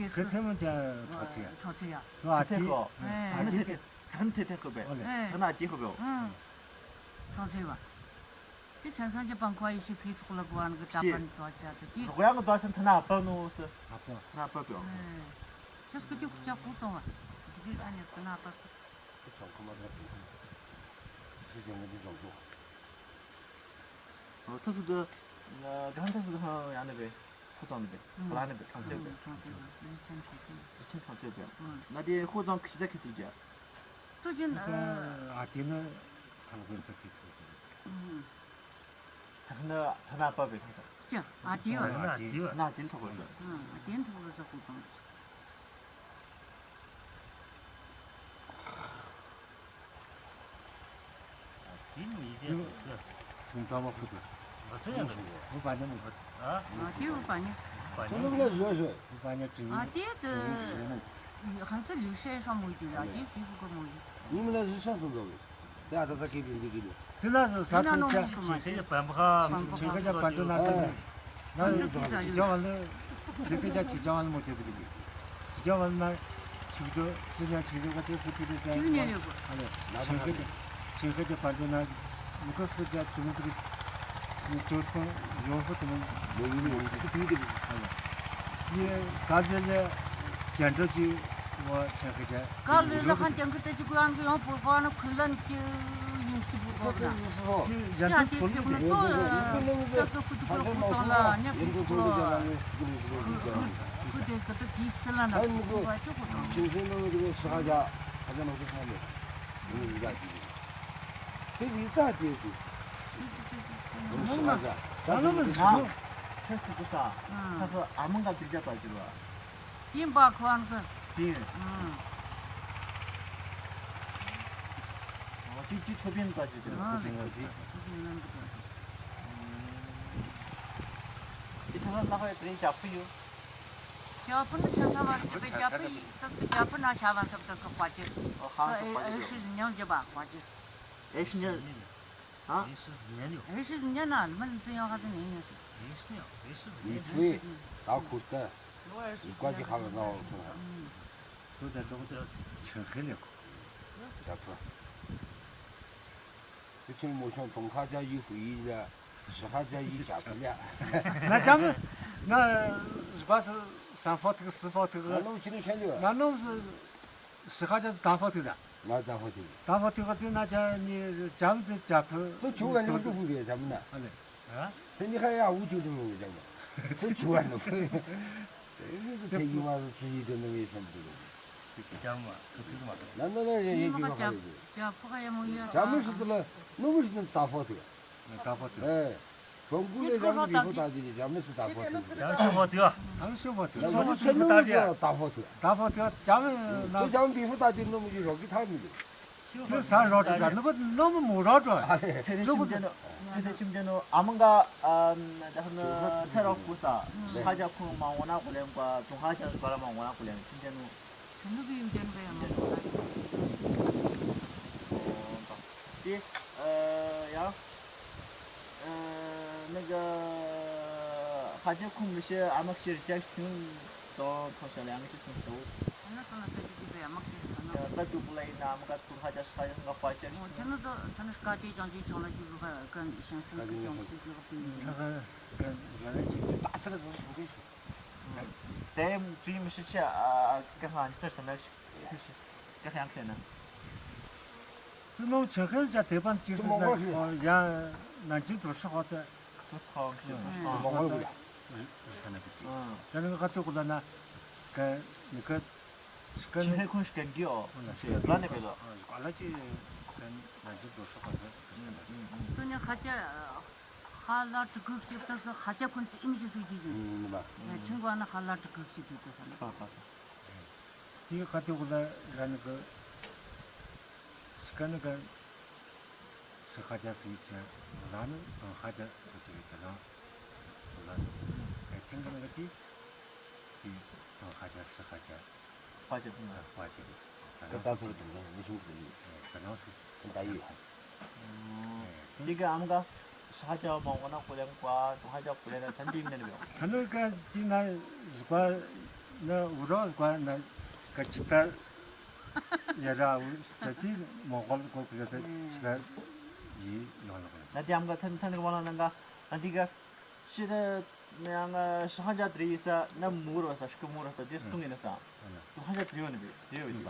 ཁེ་ཐེ་མ་ཅ་གྲོང་ཚེ་ཡ། གྲོང་ཚེ་ཡ། ཁེ་ཐེ་ཁོ། ཨེ། ཐ་ན་ཐེ་ཐེ་ཁོ་བེ། ཨོ་ལེ། ཐ་ན་ཨ་དེ་ཁོ་བེ། ཨང་། གྲོང་ཚེ་བ། དེ་ཆང་སང་ཅི་པང་ཁོ་ཡེ་ཤེས་ཕིས་ཁོ་ལ་གོ་ཨང་གི་ད་པན་དོ་ཤ་དེ། རོགས་ཡང་གི་དོ་ཤ་ཐ་ན་ཨ་པ་ནོ་སི། ཨ་པ། ཐ་ན་ཨ་པ་བེ། ཨེ། ཁྱོད་སྐུ་ཅི་ཁུ་ཅ་ཁུ་ཙོང་བ། ཨོ་ཐུ་སུ་དུ་ཨ་གང་ཐུ་སུ་དུ་ཡང་ནི་བེ། ཧུ་ཙང་ནི་བེ། ཨ་ལ་ནི་བེ་ཁྲང་ཚེ་བེ། ཁྲང་ཚེ་བེ། རི་ཆེན་ཁྲང་ཚེ་བེ། རི་ཆེན་ཁྲང་ཚེ་བེ། ན་དེ་ཧུ་ཙང་ཁི་ཟ་ཁི་ཟིག་ཅ། ཀྲུ་ཅན་ཨ་དེ་ནི་ཐང་བེ་ཟ་ཁི་ཟ་ཁི་ཟ། ཐ་ན་ཐ་ན་པ་བེ་ཐང་ཐང་། ཅ་ཨ་དེ་བ། ན་དེ་བ། ན་དེ་ཐོག་བེ། ཨ་དེ་ཐོག་བེ་ཟ་ཧུ་ཙང་། སུམ་རྟགས་མ་ཁུ་ཚུར། ཨ་ཙི་ཡང་འདུག་ཨུ་པ་ཉ་མོ་ཁུ། ཨ་དེ་ཨུ་པ་ཉ། ཨུ་པ་ཉ། ཨུ་པ་ཉ་ཀྲིང་། ཨ་དེ་དུ་ཧན་སི་ལིའུ་ཤེ་ཧྲ་མོ་དེ་ལ་དེ་སུའི་ཧྥུ་གོ་མོ་ཡི། ཉི་མ་ལ་རི་ཤ་སོང་ཙང་། དེ་ཨ་ད་ད་ཀི་དེ་འདི་གི་དེ། དེ་ན་ས་ས་ཚིག་ཅ། ཆེ་ཁེ་པན་པ་ཁ། ཆེ་ཁེ་ཅ་པན་ཏོ་ན་ས། ན་ཡོད་ཀྱང་ཅི་ཅང་བ་ལེ། ཁེ་ཏེ་ཅ་ཅི་ཅང་བ་ལེ་མོ་ཏེ་ཏེ་ཀི་ཏེ། ཅི་ཅང་བ་ལེ་ན་ཆུ་ཏོ་ཅི་ཉ་ཆུ་ཏོ་ག་ཅི་ཧུ་ཏེ་ཏེ་ཅ་ཆུ་ཉ་ཡོད་གོ། ཨ་ལེ། ཆིང་ཁེ་ཅ་ཆིང་ཁེ་ཅ་པན་ཏོ་ན་མུ་ཁ་སུ་ཅ་ཅུང་ཙི་ནི་ཅོ་ཐོང་ཡོ་ཧོ་ཏེ་མོ་ཡོ་ཡོ་ཡོ་ཏེ་ཏེ་ཏེ། ཨ་ལེ། ཡེ་ག་ལེ་ལེ་ཅན་ཏོ་ཅི་བ་ཆིང་ཁེ་ཅ། ག་ལེ་ལེ་ཧན་ཏེང་ཁི་ཏེ་ཅི་གོ་ཡང་གི་ཡང་པོ་གོ་ན་ཁུ་ལན་ཅི་ཡིན་ཅི་པོ་གོ་ན། ཅི་ཡང་ཏེ་ཅི་མི་ཏོ་ཏ་སྐུ་ཏུ་ཀུ་ལ་ཧུ་ཙང་ལ་ཉག་ཅི་ཟིག་ལོ། ཁུ་ཁུ་ཏེ་ཀ་ཏོ་གི་སི་ལ་ན་ཅི་གོ་ཙང་། ཅིང་ཧྲེ་ནང་གི་ཤི་ཁ་ཅ་ཁ་ཅ་མ་ཤི་ཁ་མེད། ཡིན་ཡིན་ད་ཅི་ཏེ་ལི་ཙ་ཏེ་ཏེ་ཤི་ཁ་ཅ་ད་ལོ་མི་ཟིག་ཁྱེད་སུ་གོ་ས། ཁ་ཁ་ཨ་མང་ག་ཏེ་ཅ་པ་ཅི་བ། ཏིན་པ་ཁོ་ཨན་ཁོ། ཏིན། ཨ། ཨོ་ཅི་ཅི་ཐོ་པིན་པ་ཅི་ཏེ་ཨ་ཐོ་པིན་པ་ཅི། ཐོ་པིན་ནང་གི་པ་ཅི། ཨེ་ཐ་ན་ལ་ཧོ་ཡ་ཏེ་རིང་ཅ་ཕུ་ཡོད། ཅ་ཕུ་ནི་ཆ་ས་བར་ཅི་པེ་ཅ་ཕུ་ཡི་ཏ་སི་ཅ་ཕུ་ན་ཤ་བན་སབ་ཏ་ཁ་པ་ཅི། ཨོ་ཧ་སོ་པ་ཅི། ཨེ་ཤི་ཟི་ཉམ་ཅི་པ་པ་ཅི། ཨེ་ཤི་ཉམ། ཨེ་ཤི་ཟི་ཉམ་ཡོད། ཨེ་ཤི་ཟི་ཉམ་ན་མན་ཙི་ཡང་ཧ་ཟི་ཉམ་ཡོད། ཨེ་ཤི་ཉམ་ཨེ་ཤི་ཟི་ཉམ་ཡོད། ད་ཁུར་ཏེ། ཡི་ཀ་ཅི་ཧ་ལ་ན་བ་ཁུར་ཧ། ཙོ་ཅ་ཙོ་ཅ་ཆང་ཧེ་ལེ་ཁོ། ཅ་ཕུ། ཙི་ཆུང་མོ་ཆུང་ཏོང་ཧ་ཅ་ཡི་ཧུ་ཡི་ལ། ཤི་ཁ་ཅ་ཡི་ཅ་ཕུ་ལ། ན་ཅ་མི། ན་ཟུ་པ་སི་སམ་ཕོ་ཐིག་སི་ཕོ་ཐིག་ན་ནོ་ཅི་ནི་ཤ་ལེ་བ། ན་ནོ་སི། ཤི་ཁ་ཅ་ཏ་ཕོ་ཐིག་ཟ། ང་ཏ་ཕོ་ཐིག་ཏ་ཕོ་ཐིག་ག་ཙི་ན་ཅ་ནི་ཅམ་ཙི་ཅ་ཕུ། ཙོ་ཆུ་བ་ནི་ཙོ་ཕུ་བེ་ཅམ་ན། ཨ་ལེ། ཙི་ནི་ཁ་ཡ་ཨུ་ཅུ་ཏུ་མོ་ཅམ་ན། ཙོ་ཆུ་བ་ནི་ཕུ། ཙི་ཡི་མ་ཙོ་ཆུ་ཡི་ཏུ་ནི་མེ་ཤམ་ཏུ་ལོ། ཅམ་མ་ཁ་ཐིག་མ། ན་ན་ན་རེ་རེ་ཅི་མ་ཁ་ཅ་ཅ་ཕུ་ཁ་ཡ་མོ་ཡ། ཅམ་མི་ཤི་ཙི་ལ་ནོ་མི་ཤི་ནི་ཏ་ཕོ་ཐིག་ཏ་ཕོ་ཐིག་ཨེ། བོང་གུ་ལས་ཡང་བི་ཧོ་ཏ་དི་ལི་ཇམ་ནི་སི་ཏ་ཕོ་ཐིག་ཇམ་ནི་སི་ཕོ་ཐིག་ཨ། ཇམ་ནི་སི་ཕོ་ཐིག་ཇམ་ནི་སི་ཕོ་ཐིག་ཏ་ཕོ་ཐིག་ཏ་ཕོ་ཐིག་ཇམ་ནི་སི་ཇམ་བི་ཧོ་ཏ་དི་ནོ་མི་ཇི་རོ་ཀི་ཐ་མི་ལི། ཏི་ས་རོ་ཏི་ས་ནི་བོ་ནོ་མི་མོ་རོ་ཏོ། ཨ་ལེ། ཁྱེད་ཆིམ་ཅན་ནོ། ཁྱེད་ཆིམ་ཅན་ནོ། ཨ་མང་ག་ཨ་ད་ནི་ཐེ་རོ་ཀུ་ས། ཤ་ཇ་ཁུང་མ་འོ་ན་ཀུ་ལེམ་པ། ཏུང་ཧ་ཇ་ག་ར་མ་འོ་ན་ཀུ་ལེམ། ཆིམ་ཅན་ནོ། ཁྱེད་ནི་བི་ཡིན་ཅན་བེ་ཡང་མ་འོ་ན། ཏེ་ཡ། ཨ་ནི་ག་ཧ་ཇ་ཁུང་མི་ཤེས་ཨ་མ་ཤེས་ཅ་ཤིང་དོ་ཐོ་ཤ་ལ་ཡང་ཅི་སུང་ཏོ། ཨ་ནི་སོང་ན་ཏེ་ཅི་ཏེ་བེ་ཨ་མ་ཤེས་སོང་ན། ད་དུ་ཀུ་ལ་ཡིན་ན་ཨ་མ་ག་ཏུང་ཧ་ཇ་ཤ་ཇ་ང་ཧ་ཇ་ཤིང་། ཁྱེད་ནི་དོ་ཁྱེད་ནི་ཀ་ཏེ་ཅང་ཅི་ཅང་ལ་ཅི་བུ་ག་གན་ཤང་སུང་ཅང་སུ་ཏེ་བ་ཏེ། ད་ག་གན་ལ་ལ་ཅི་ད་ཚ་ལ་གོ་ཤུ་གི། ཏེ་ཙུའི་མི་ཤི་ཆ་ཨ་ཀ་ཧང་ནི་སར་སར་ན་ཤི་ཤི་ཀ་ཧང་ཁེ་ན། ཙི་ནོ་ཆ་ཁན་ཅ་ཏེ་པན་ཅི་སི་ན་ཡ་ན་ཅིག་ཏུ་ཤ་ཧོ་ཙ། ཏུ་ཤ་ཧོ་ཤི་ཧོ་ཙ་ན་ཏུ་ཀི། ཅ་ནི་ཀ་ཏུ་ཀུ་ལ་ན་ཀ་ནི་ཀ་ཤི་ཀ་ནི་ཁོང་ཤི་ཀན་གི་ཡོ། ཤི་ཀ་ནི་པེ་ལོ། ཀ་ལ་ཅི་ཀ་ན་ཅིག་ཏུ་ཤ་ཧོ་ཙ་ཀ་ས་ན། ཏུ་ནི་ཧ་ཅ། ཧ་ལ་ཀྲི་ཀུ་ཤིབ་ཏ་སི་ཧ་ཅ་ཁུན་ཏི་ཨིན་ཤི་སུ་ཅི་ཅི། ཨུམ་ལ། ཡ་ཆུང་གོ་ན་ཧ་ལ་ཀྲི་ཀུ་ཤིབ་ཏུ་ཏུ་ས་ན། ཧ་ཧ་ཧ། ཏི་ཧ་ཏི་གུ་ལ་ར་ནི་གི་སི་ཀ་ནི་གི་སི་ཧ་ཅ་སི་ཅི་ལ་ནི་ཧ་ཅ་སི་ཅི་གི་ལ་ལ་ནི་ཨེ་ཐིང་གི་ནི་གི་ཏི་ཏི་ཧ་ཅ་སི་ཧ་ཅ། ཧ་ཅ་ཐུང་ང་། ཧ་ཅ་ཐུང་། ད་ལྟ་ཚུར་དུ་ནི་མི་ཤུང་ཟེར་ཡོད། ད་ནང་སུ་ད་ཡོད། དེ་ག་ཨམ་ག་ཤ་ཅ་མང་གོ་ན་ཀུ་ལེམ་ཀ་ཏུང་ཧ་ཅ་ཀུ་ལེམ་ན་ཐན་དི་མེན་བེ། ཐ་ནུ་ག་ཅི་ན་ཟུ་ཀ་ན་ཨུ་རོ་ཟུ་ཀ་ན་ག་ཅི་ད་ཡ་ར་ཨུ་ས་ཏི་མོ་གོལ་གོ་ཀུ་ལེ་ས་ཅི་ད་ཡི་ཡོང་ལ་གོ་ན། ན་དེ་ཨམ་ག་ཐན་ཐན་ག་བ་ན་ན་ག་ན་དེ་ག་ཤི་ན་ཡང་ཤ་ཧ་ཅ་དྲི་ཡི་ས་ན་མུ་རོ་ས་ཤི་ཀ་མུ་རོ་ས་དེ་སུང་ཡིན་ན་ས། ཏུང་ཧ་ཅ་དྲི་ཡོད་ནི་བེ་དྲི་ཡོད་ཡིན་པ།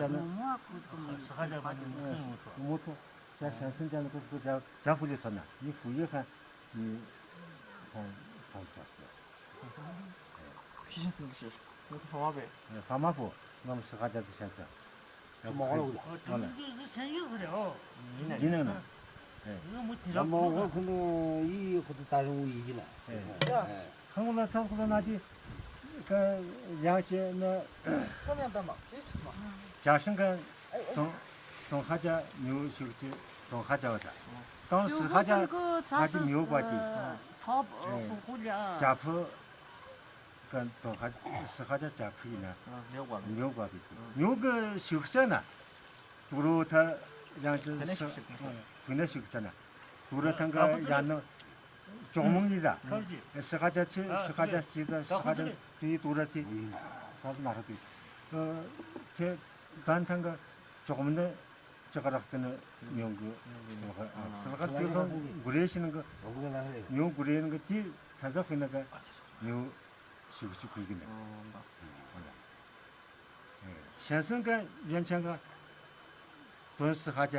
ཇ་ནི། ཧྲི་ཁ་ཇ་པ་ནི་མུ་ཐུང་ཡོད་ཐོ། མུ་ཐུང་ཇ་ཞང་ཤིན་ཇ་ནི་ཀུ་སུ་ཀུ་ཇ་ཇ་ཧྥུ་ལི་སོ་ན་ཡི་ཧྥུ་ཡི་ཧན་ནི་ཧན་སོང་ཐོ། ཁྱི་ཤིན་སིན་གི་ཤེར། ངོ་ཐོ་ཧྥ་མ་པེ། ཧྥ་མ་ཧྥུ་ནམ་ཧྲི་ཁ་ཇ་ཟི་ཤན་སི། མོ་ལོ་གུ་ལ། ཨོ་ཏུ་ཏུ་ཟི་ཤན་ཡོད་ཟེར་རེ་ཨོ། ཡིན་ནི་ན། ཡོད་མོ་ཙི་ར་མོ་ཧོ་ཁུ་ནི་ཡི་ཁུ་ཏུ་ད་རུང་ཡི་གི་ལ། ཧང་ལ་ཐང་ཁུ་ལ་ན་ཏི་ཀ་ཡང་ཤེ་ན། ཇ་ཤིང་ག་ཏོང་ཏོང་ཧ་ཇ་མིའུ་ཤུག་ཅི་ཏོང་ཧ་ཇ་བ་ད། ཏོང་ཧྲི་ཁ་ཇ་ང་ཏི་མིའུ་པ་ཏི། ཇ་ཕུ་ག་ཏོང་ཧ་ཧྲི་ཁ་ཇ་ཇ་ཕུ་ཡིན་ན། མིའུ་པ་པི་ཏི་མིའུ་གི་ཤུག་ཅ་ན། དུ་རུ་ཐ་ཡང་ཅི་ཕུ་ན་ཤུག་ཅ་ན། དུ་རུ་ཐང་ག་ཡང་ན། ཅོག་མོང་ཡི་ཟ། ཧྲི་ཁ་ཇ་ཅི་ཧྲི་ཁ་ཇ་ཅི་ཟ་ཧྲི་ཁ་ཇ་ཏི་དུ་ར་ཏི། ས་ལ་ན་ཧྲ་ཏི། ཏེ་གན་ཐང་ག་ཅོག་མོང་ནི་ཅི་ག་རག་ཏི་ནི་མྱོང་གི་སིལ་ག་སིལ་ག་ཅི་ལྷོ་གུ་རེ་ཤི་ནང་གི་མྱོང་གུ་རེ་ནང་གི་ཏི་ཐ་ཟ་ཧུ་ན་ག་མྱོང་། ཞུ་ཞུ་གི་ནི། ཨོ་ལེ། ཞན་སུན་གི་ཡོན་ཆེན་གི་དོན་སི་ཧ་ཅ་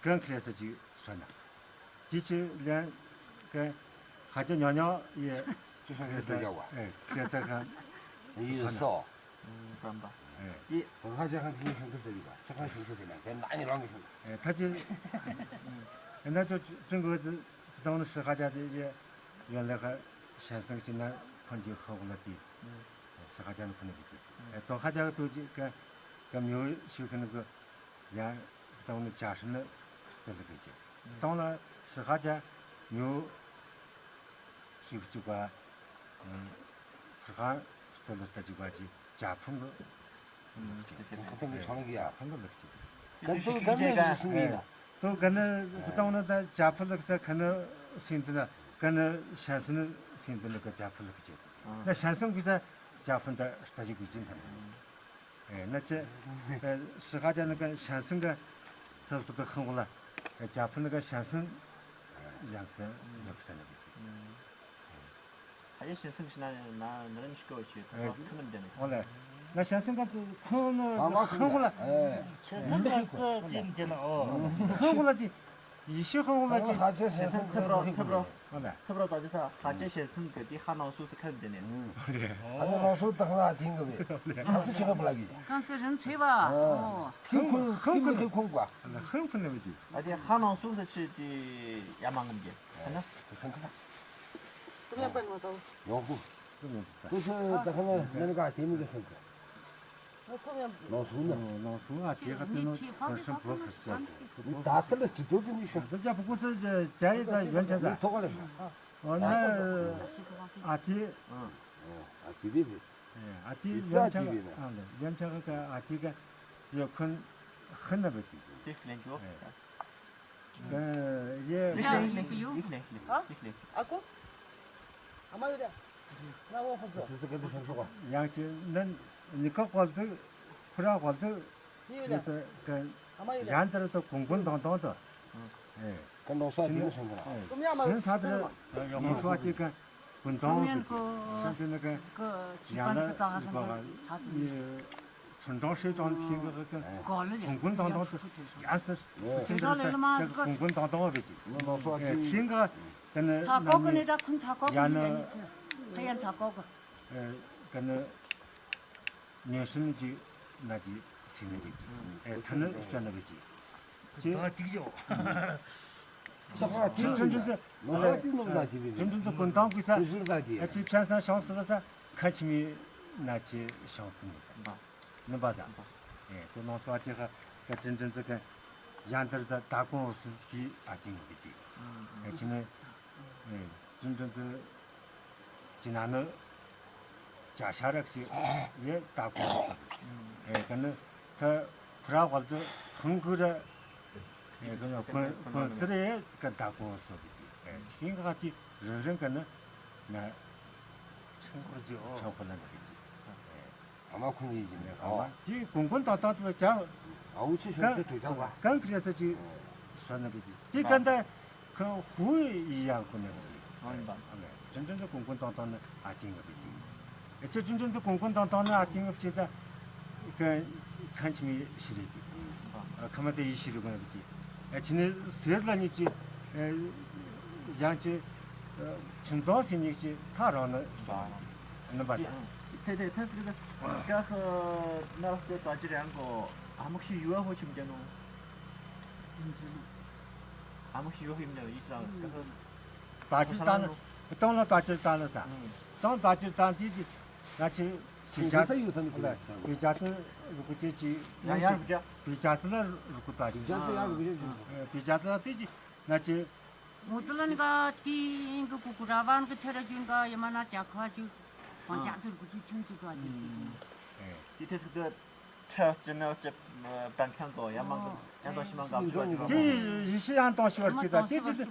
གན་ཁ་ལས་སི་ཅིག་སོན་ན། དེ་ཅི་ལན་གི་ཧ་ཅ་ཉོ་ཉོ་ཡེ་ཁ་ལས་སི་ཁ་ལས་སི་གི་ཡེ་སོ། ཨེ། ཨེ། ད་ཅི་ཨེ་ན་ཅོ་ཀྲུང་གོ་ཙི་དང་ནི་སི་ཧ་ཅ་དེ་ཡེ་ཡོན་ལེ་ཁ་ཞན་སུན་གི་ཅི་ན་ཕན་ཅི་ཧོག་ལ་དེ་སི་ཧ་ཅ་ནི་ཕན་ནི་གི་དེ་ཨེ་དོ་ཧ་ཅ་གི་དོ་ཅི་ག་ག་མྱོ་ཞུ་གི་ནི་གི་ཡང་དང་ནི་ཅ་ཧྲི་ནི་ཏི་ལི་གི་ཅི་དང་ལ་སི་ཧ་ཅ་མྱོ་ཞུ་གི་ཅི་ག་ཨ་ཧ་ཧ་ཏི་ལི་ཏ་ཅི་ག་ཅི་ཅ་ཕུན་གི་ལི་ཅི་ཕུན་གི་ལི་ཅི། ག་དོ་ག་ནི་ཧུ་དང་ནི་ད་ཅ་ཕུ་ལི་ཅི་ག་ནི་སིན་དི་ན་ག་ནི་ཞན་སུན་ནི་སིན་དི་ནི་ག་ཅ་ཕུ་ལི་ཅི། ན་ཞན་སུན་གི་ས་ཅ་ཕུན་ད་ཏ་ཅི་གི་ཅི་ཐ། ཨེ་ན་ཅི་ཨེ་སི་ཧ་ཅ་ནི་ག་ཞན་སུན་གི་ཐ་ལི་ཏ་ཧུང་གོ་ལ་ཨེ་ཅ་ཕུན་ནི་ག་ཞན་སུན་ཡང་སི་ཡང་སི་ནི་གི་ཅི། ཨ་ཡེ་ཞན་སུན་ཞིག་ན་ན་ན་རིམ་ཞིག་གོ་ཆེ་ཐོག་ཁ་ནམ་དེ་ནི། ཨོ་ལེ། ན་ཞན་སུན་ག་ཁོང་ནི་ཧང་གོ་ལ། ཞན་སུན་ག་ཅི་ཅི་དེ་ནི་ཨོ། ཧང་གོ་ལ་དེ་ཡེ་ཤུ་ཧང་གོ་ལ་ཅི། ཞན་སུན་ཐབ་རོ་ཐབ་རོ། ཨོ་ལེ། ཐབ་རོ་ད་ཅི་ས་ཧ་ཅ་ཞན་སུན་ག་དེ་ཧ་ནང་སུ་སི་ཁ་ནམ་དེ་ནི། ཨོ་ལེ། ཧ་ཅ་ནང་སུ་དག་ལ་ཐིང་གི་བེ། ཧ་ཅ་ཆི་ཁ་པ་ལ་གི། གང་སི་རིན་ཚེ་བ། ཨོ། ཐིང་ཁོང་ཁོང་གི་ཁོང་ག། ཧང་ཕུ་ནི་བེ་དེ། ཨ་དེ་ཧ་ནང་སུ་སི་ཆི་དེ་ཡ་མ་ངམ་གི། ཧ་ན། ཡོང་ཁུ། ཏུ་ཤ་ད་ཁ་ན་ནན་ག་ཏེ་མི་ག་ཤན་ཁུ། ནོ་སུ་ན། ནོ་སུ་ཨ་ཏེ་ག་ཏེ་ནོ་ཁ་ཤན་པོ་ཁ་ཤན། ད་ཚ་ལ་ཅི་ཏོ་ཅི་ནི་ཤ། ད་ཅ་པུ་ཀུ་ཚ་ཅ་ཡི་ཚ་ཡོན་ཆ་ཚ། ཐོ་ག་ལ་ཤ། ཨོ་ན་ཨ་ཏེ། ཨ་ཏེ་བི་བི། ཨ་ཏེ་ཡོན་ཆ་ཨ་ལ་ཡོན་ཆ་ག་ཨ་ཏེ་ག་ཡོ་ཁུན་ཧན་ན་བི་ཏེ། ཏེ་ལེན་ཅོ། ཨ་ཡེ། ཨ་ཀོ། ཨ་མ་ཡོད་ཡ། ཡང་ཅི་ནན་ནི་ཀ་གོལ་དུ་ཁུ་ར་གོལ་དུ་ཡོད་ཡ། ཡང་དེར་དུ་གུང་གུང་ཏང་ཏང་དུ། ཨེ། ཀ་ནོ་སོ་ཏི་ནི་སོང་ག། ཨེ། ཞིན་ས་དེར་ཡོང་སོ་ཏི་ཀ་གུང་ཏང་གི་ཞིན་ས་ནི་ཀ་ཡང་ན་ཡེ། ཚོན་གྲངས་ཧྲིལ་གྲངས་ཐིང་གི་གི་གུང་གུང་ཏང་ཏང་དུ་ཡ་སི་སི་ཆིན་དུ་ཀ་གུང་གུང་ཏང་ཏང་བེ་ཅི། ཨེ་ཐིང་གི་ཀ་ནི་ཚ་གོ་གི་ནི་ད་ཁུན་ཚ་གོ་གི་ནི་ཡ་ནི་ཚ་གོ་གི། ཨེ་ཀ་ནི་ཉོན་ཤིན་ཅི་ན་ཅི་སི་ནི་བེ་ཅི། ཨེ་ཐ་ནི་ཤ་ནི་བེ་ཅི། ཅི། ད་ཅིག་ཅོ། ཅི་ཅི་ཅི་ཅི། ལོ་ཧ་ཏི་ནོ་ད་ཅི་བི་ཅི། ཅི་ཅི་ཅི་གུང་ཏང་གི་ས། ཨ་ཅི་ཕྲན་ས་ཤང་སི་ལ་ས་ཁ་ཆི་མི་ན་ཅི་ཤང་ཀུན་ས། ནི་བ་ས། ཨེ་ཏུ་ནོ་སོ་ཏི་ཧ་ཀ་ཅི་ཅི་ཅི་ཀ་ཡང་དར་ད་ད་གོང་སི་ཀི་ཨ་ཏི་ངོ་བི་ཏི། ཨེ་ཅི་ནི། ཨེ་ཅི་ཅི་ཅི། ཅི་ན་ནི་ཅ་ཤ་རག་ཅི་ཡེ་ད་གོ་སོ། ཨེ་ཀ་ནི་ད་ཁུ་ར་གོལ་དུ་ཐུང་གུ་ར། ཨེ་ཀ་ནི་གོན་གོན་སི་རེ་ཡེ་ཀ་ད་གོ་སོ་བི་ཏི། ཨེ་ཐིང་ག་ཏི་རིང་རིང་ཀ་ནི་ན་ཆང་ཁུར་ཅི་ཨོ། ཆང་ཁུར་ལ་ནི་བི་ཏི། ཨེ། ཨ་མ་ཁུང་ཡི་ཡིན་ཨ་མ། ཏི་གུང་གུང་ཏང་ཏང་དུ་བ་ཅང་། ཨ་འུ་ཅི་ཤོག་ཅི་དུ་ཅང་བ། གང་ཁི་རེ་ས་ཅི་ཤོ་ན་བི་ཏི། ཏི་ཀ་ད། ཁོ་ཧུ་ཡི་ཡང་ཁོ་ནི་བི་ཏི། ཨ་ནི་བ། ཨ་ནི། ཅི་ཅི་ཅི་གུང་གུང་ཏང་ཏང་ནི་ཨ་ཏིང་བི་ཏི། ཨེ་ཅི་ཅི་ཅི་གུང་གུང་ཏང་ཏང་ནི་ཨ་ཏིང་བི་ཅི་ད། ཁ་ཁན་ཆི་མི་ཤི་རི་བི་ཏི། ཨ་ཁ་མ་ཏེ་ཡི་ཤི་རི་གོ་ནི་བི་ཏི། ཨེ་ཅི་ནི་སེར་ལ་ནི་ཅི། ཨེ་ཡང་ཅི། ཨེ་ཁྱིམ་ཚང་སི་ནི་ཅི་ཐ་རང་ནི་ཤོ་ནི་བི་ཏི། ཨ་ནི་བ་ད། ཐེ་ཐེ་ཐེ་སི་ཀ་ད་ཀ་ཁ་ན་ར་ཏེ་ད་ཅི་རང་གོ་ཨ་མ་ཤི་ཡུ་ཨ་ཧོ་ཆི་མི་ཀ་ནོ། ཨ་མ་ཤི་ཡོ་ཧིམ་ནེ་ཡི་ཙང་ཀ་ཧ། ད་ཅི་ཏང་ནི། ཏང་ལ་ད་ཅི་ཏང་ནི་ས། ཏང་ད་ཅི་ཏང་ཏི་ཅི། ང་ཅི་བི་ཇ་ཏི་ཡོད་ས་ནི་ཀུ་ལ། བི་ཇ་ཏི་རུ་ཀུ་ཅེ་ཅི། ཡ་ཡ་རུ་ཀུ་ཅ། བི་ཇ་ཏི་ལ་རུ་ཀུ་ད་ཅི། བི་ཇ་ཏི་ཡ་རུ་ཀུ་ཅེ་ཅི། བི་ཇ་ཏི་ལ་ཏི་ཅི། ང་ཅི། མོ་ཏི་ལ་ནི་ཀ་ཏི་ཀུ་ཀུ་ར་བན་ཀི་ཆ་ར་ཅུན་ཀ་ཡ་མ་ན་ཅ་ཁ་ཅུ། བན་ཅ་ཅི་རུ་ཀུ་ཅུ་ཆུང་ཅུ་ཀ་ཅི་ཅི། ཏི་ཐེ་སི་ཀ་ད། ཆ་ཅི་ན་ཅི་པན་ཁང་གོ་ཡ་མ་གི་ཡང་དོ་ཤི་མ་ག་ཅི་བ་ཅི་བ། ཏི་ཡི་ཤི་ཡང་དོ་ཤི་བར་ཀི་ད་ཏི་ཅི་ཅི།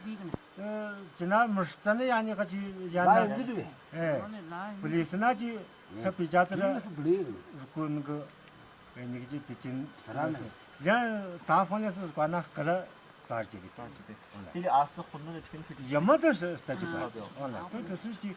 ཅི་ན་མི་ཙ་ནི་ཡ་ནི་ཀ་ཅི་ཡ་ན། ཨེ། པུ་ལི་སི་ན་ཅི་ཐ་པི་ཇ་ཏི་ར་རུ་ཀུ་ནི་གི་ཨེ་ནི་ཀ་ཅི་ཏི་ཅི་ན་ཡ་ད་ཕོ་ནི་སི་ཀ་ན་ཀ་ལ་ཏར་ཅི་བི་ཏ་ཅི་བི་ཏི་ལི་ཨ་སི་ཁོ་ན་ལ་ཆུན་ཁུ་ཅི་ཡ་མ་ཏི་སི་ཏ་ཅི་བ་ཨོ་ལ་ཏི་ཏི་སི་ཅི།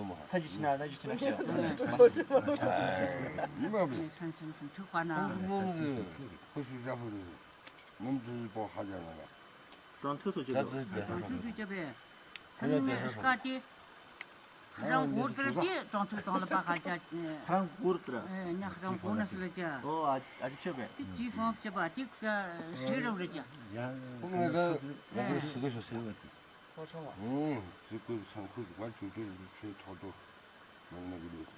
ནོ་མ། ཐ་ཇི་ཆི་ན་ན་ཇི་ཆི་ན་ཤེས། ཨ་ནི་མ་མི། སན་སན་སན་ཐུག་པ་ན། ཁོ་ཤུ་ཞབས་རུ། ནམ་ཚུ་པོ་ཧ་ཅང་ན་ལ། གྲོང་ཚོ་སུ་ཅི་ལོ། གྲོང་ཚོ་སུ་ཅི་བས། ཐ་ནི་སྐ་ཏེ། ཧ་རང་གོར་ཏེ་ར་ཏེ་གྲོང་ཚོ་དང་ལ་པ་ཧ་ཅང་། ཧ་རང་གོར་ཏེ་ར། ཨེ་ཉ་ཧ་རང་གོར་ན་སུ་ལ་ཅ། ཨོ་ཨ་ཨ་ཅི་ཆ་བས། ཏེ་ཅི་ཧྥང་ཆ་བ་ཏེ་ཁ་ཤེས་ར་ར་ཅ། ཡང་ཁོ་ང་ད་ང་ད་སུ་ག་ཤོ་ཤེས་བ་ཏེ། ཧ་ཆང་བ། ཨུམ་ཅི་ཀུ་ཚང་ཁུ་ང་ཅུ་ཅུ་ཆེ་ཐོག་ཏུ་ནང་ན་གི་ལུས།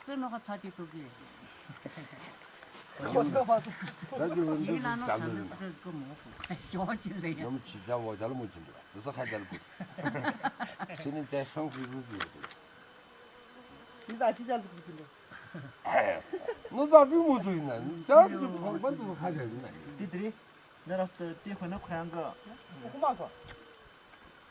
ཙེ་ནོ་ཁ་ཚ་ཏེ་ཏོ་གི། ད་ཅི་ལོ་ཅི་ལ་ནོ་ཚ་ནོ་ཚ་གི་མོ་ཁུ་ཁ་ཅོ་ཅི་ལེ་ཡ། ནམ་ཅི་ཅ་བ་ཅ་ལ་མོ་ཅི་འདུག་ད་ས་ཁ་ཅ་ལ་པུ། ཅི་ནི་ཏེ་སང་ཁུ་ཁུ་ཅི་ལེ། ནི་ད་ཅི་ཅ་ལ་པུ་ཅི་འདུག། ནི་ད་ཅི་མོ་ཅི་ཡིན་ན་ཅ་ཅི་ཁོང་པ་ཏུ་ཁ་ཅ་ཡིན་ན། ཏི་ཏི་རི། ན་ར་ཏི་ཏི་ཁོ་ན་ཁོ་རང་གི། ཁོ་མ་ཁོ།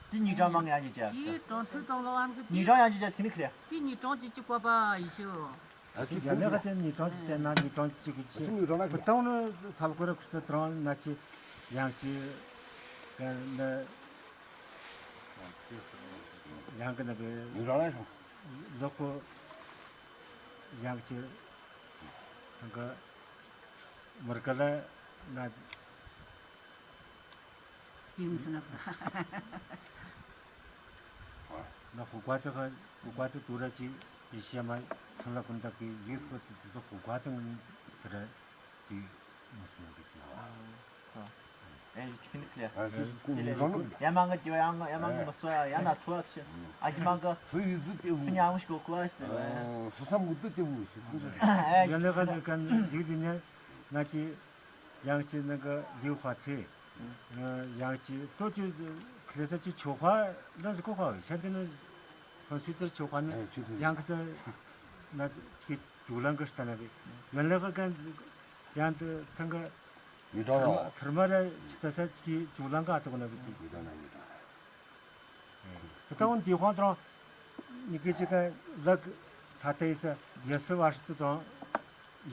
ཏི་ཉི་གྲངས་མང་ཡང་ཅི་ཅ། ཏི་གྲོང་ཚོ་དང་ལོ་ཨང་གི་ཏི། ཉི་གྲངས་ཡང་ཅི་ཅ་ཁི་ནི་ཁི་རེ། ཏི་ཉི་གྲངས་ཅི་ཅི་བཀོད་པ་ཡི་ཤོ། ཨ་ཏི་ཡ་ལེ་ག་ཏི་ཉི་གྲངས་ཅི་ཅ་ན་ཉི་གྲངས་ཅི་ཅི་གི་ཅི། ཏི་ཉི་གྲངས་ན་ཁི། ཏང་ནི་ཐལ་ཀོ་ར་ཁུ་ས་ཏྲང་ན་ཅི་ཡང་ཅི། ག་ན་ཡང་གི་ན་བེ། ཉི་གྲངས་ན་ཤོ། ལོ་ཀོ་ཡང་ཅི། ཡང་གི་མར་ག་ལ་ན། ཡིན་སོང་ན། ན་ཧུ་ཀ་ཙི་ཧ་ཧུ་ཀ་ཙི་ཏུ་ར་ཅི་ཡི་ཤེས་མ་ཚང་ལ་ཀུན་བཏགས་ཀྱི་ཡིག་སྐོར་ཙི་ཙི་ཧུ་ཀ་ཙི་ཏུ་ར་ཅི་ཡིན་སོང་ན་གི་ཅི་ཡ། ཨ། ཨེ་ཅི་ཁི་ནི་ཁི་ལེ། ཨ་ཅི་ཁི་ནི་ཡ་མང་གི་ཡོད་ཡང་ཡ་མང་གི་མ་སོ་ཡ་ཡ་ན་ཐོ་ཨ་ཁི་ཨ་ཅི་མང་གི་སུ་ཡི་ཟི་ཏེ་བུ་སུ་ཉམས་ཤིག་གོ་ཨ་ཤི་ཏེ། ཨ་སུ་སམ་གུ་ཏུ་ཏེ་བུ་ཤི་ཁུ་ཤི། ཡ་ལེ་ག་ནི་ག་ནི་ལིའུ་ལི་ཉན་ན་ཅི་ཡང་ཅི་ནི་གི་ལིའུ་ཧྭ་ཚེ། ཡང་ཅི་ཏོ་ཅི་ཁི་ལེ་ས་ཅི་ཆོ་ཧྭ་ལ་ཟི་གོ་ཧྭ་བི་ཤ་ཏེ་ནི་ཧོན་ཤུ་ཙེར་ཆོ་ཧྭ་ནི་ཡང་གི་ས་ན་ཅི་ཇུ་ལང་གི་ཤ་ཏེ་ན་བི་ཡོན་ལེ་ག་ག་ཡང་ཏེ་ཐང་གི་མི་ཏོ་ཡོ། ཐུར་མ་ར་ཅི་ཏ་ས་ཅི་ཇུ་ལང་ག་ཏོ་གོ་ན་བི་ཏི། མི་ཏོ་ན་མི་ཏོ། ཨེ་ཏ་འོན་ཏེ་ཁོང་ཏོ་ནི་ཀི་ཅི་ག་ལག་ཐ་ཏེ་ས་ཡ་སི་བ་ཤི་ཏོ་